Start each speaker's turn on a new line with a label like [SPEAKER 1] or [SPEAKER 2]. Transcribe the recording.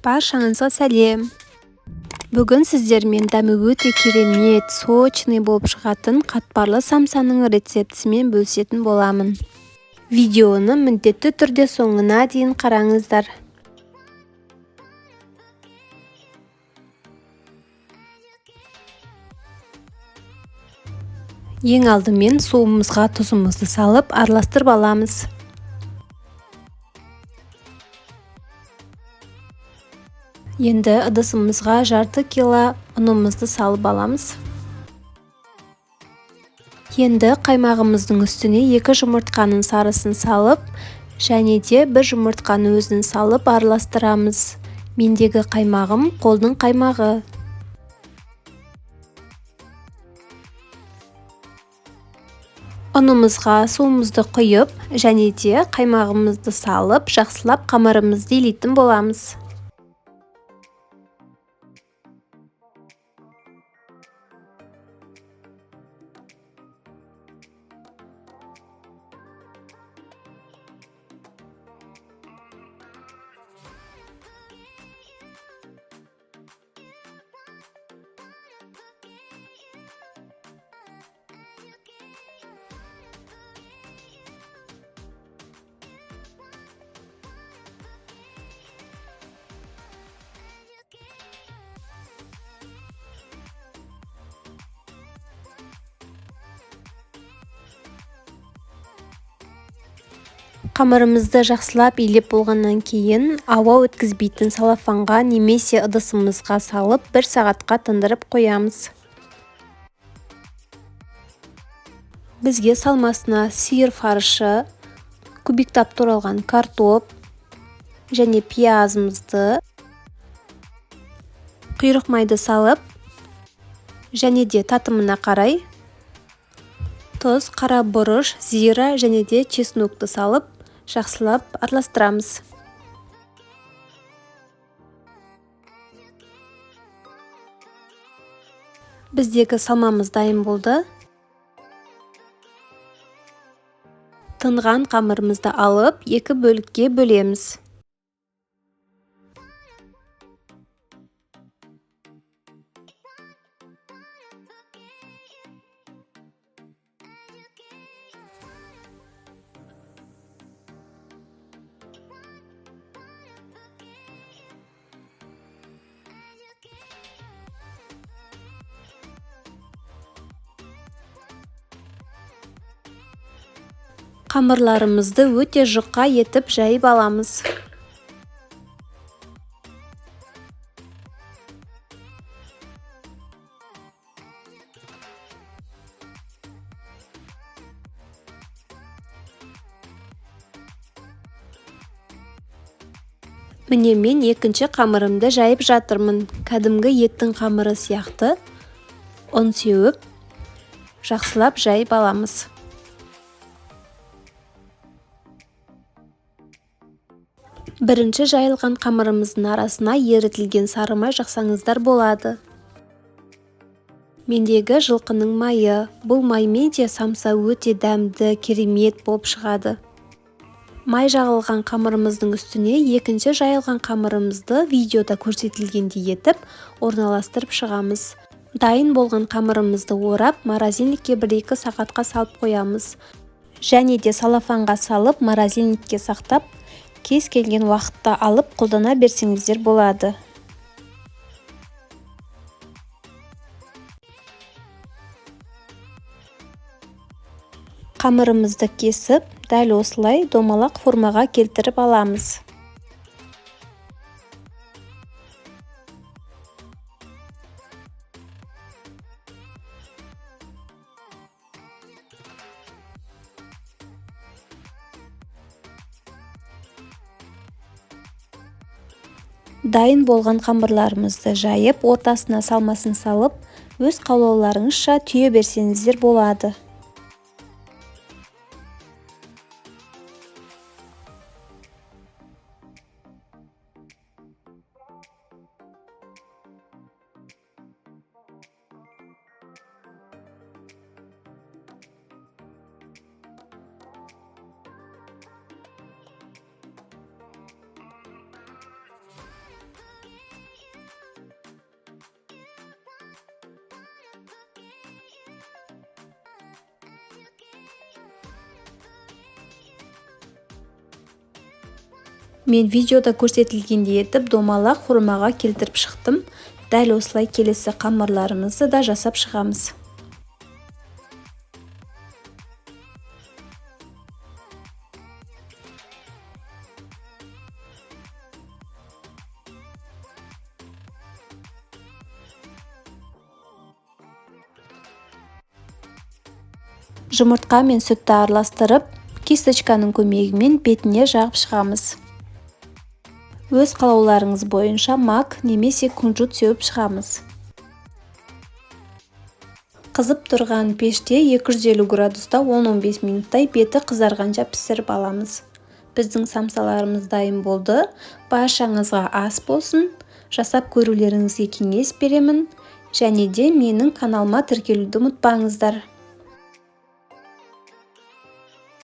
[SPEAKER 1] Баршаңызға сәлем. Бүгін сіздермен дәмі өте керемет, сочный болып шығатын қатпарлы самсаның рецептісімен бөлісетін боламын. Видеоны міндетті түрде соңына дейін қараңыздар. Ең алдымен суымызға тұзымызды салып араластырып аламыз. Енді ыдысымызға жарты кило ұнымызды салып аламыз. Енді қаймағымыздың үстіне 2 жұмыртқаның сарысын салып, және де 1 жұмыртқаның өзін салып араластырамыз. Мендегі қаймағым қолдың қаймағы. Ұнымызға суымызды құйып, және де қаймағымызды салып, жақсылап қамырымызды илейтін боламыз. Қамырымызды жақсылап илеп болғаннан кейін ауа өткізбейтін салафанға немесе ыдысымызға салып 1 сағатқа тындырып қоямыз. Бізге салмасына сиыр фаршы, кубиктап туралған картоп және пиязымызды, құйрық майды салып, және де татымына қарай тұз, қара бұрыш, зира және де чеснокты салып жақсылап араластырамыз. Біздегі салмамыз дайын болды. Тынған қамырымызды алып, 2 бөлікке бөлеміз. Қамырларымызды өте жұқа етіп жайып аламыз. Міне мен екінші қамырымды жайып жатырмын. Кәдімгі еттің қамыры сияқты ұн сеуіп, жақсылап жайып аламыз. Бірінші жайылған қамырымыздың арасына ерітілген сары май жақсаңыздар болады. Мендегі жылқының майы. Бұл маймен де самса өте дәмді, керемет болып шығады. Май жағылған қамырымыздың үстіне екінші жайылған қамырымызды видеода көрсетілгендей етіп орналастырып шығамыз. Дайын болған қамырымызды орап, морозильникке 1-2 сағатқа салып қоямыз. Және де салафанға салып, морозильникке сақтап, кез келген уақытта алып қолдана берсеңіздер болады. Қамырымызды кесіп, дәл осылай домалақ формаға келтіріп аламыз. Дайын болған қамырларымызды жайып, ортасына салмасын салып, өз қалауларыңызша түйе берсеңіздер болады. Мен видеода көрсетілгендей етіп домалақ формаға келтіріп шықтым. Дәл осылай келесі қамырларымызды да жасап шығамыз. Жұмыртқа мен сүтті араластырып, кисточканың көмегімен бетіне жағып шығамыз. Өз қалауларыңыз бойынша мак немесе күнжіт сеуіп шығамыз. Қызып тұрған пеште 250 градуста 10-15 минуттай беті қызарғанша пісіріп аламыз. Біздің самсаларымыз дайын болды. Баршаңызға ас болсын. Жасап көрулеріңізге кеңес беремін. Және де менің каналыма тіркелуді ұмытпаңыздар.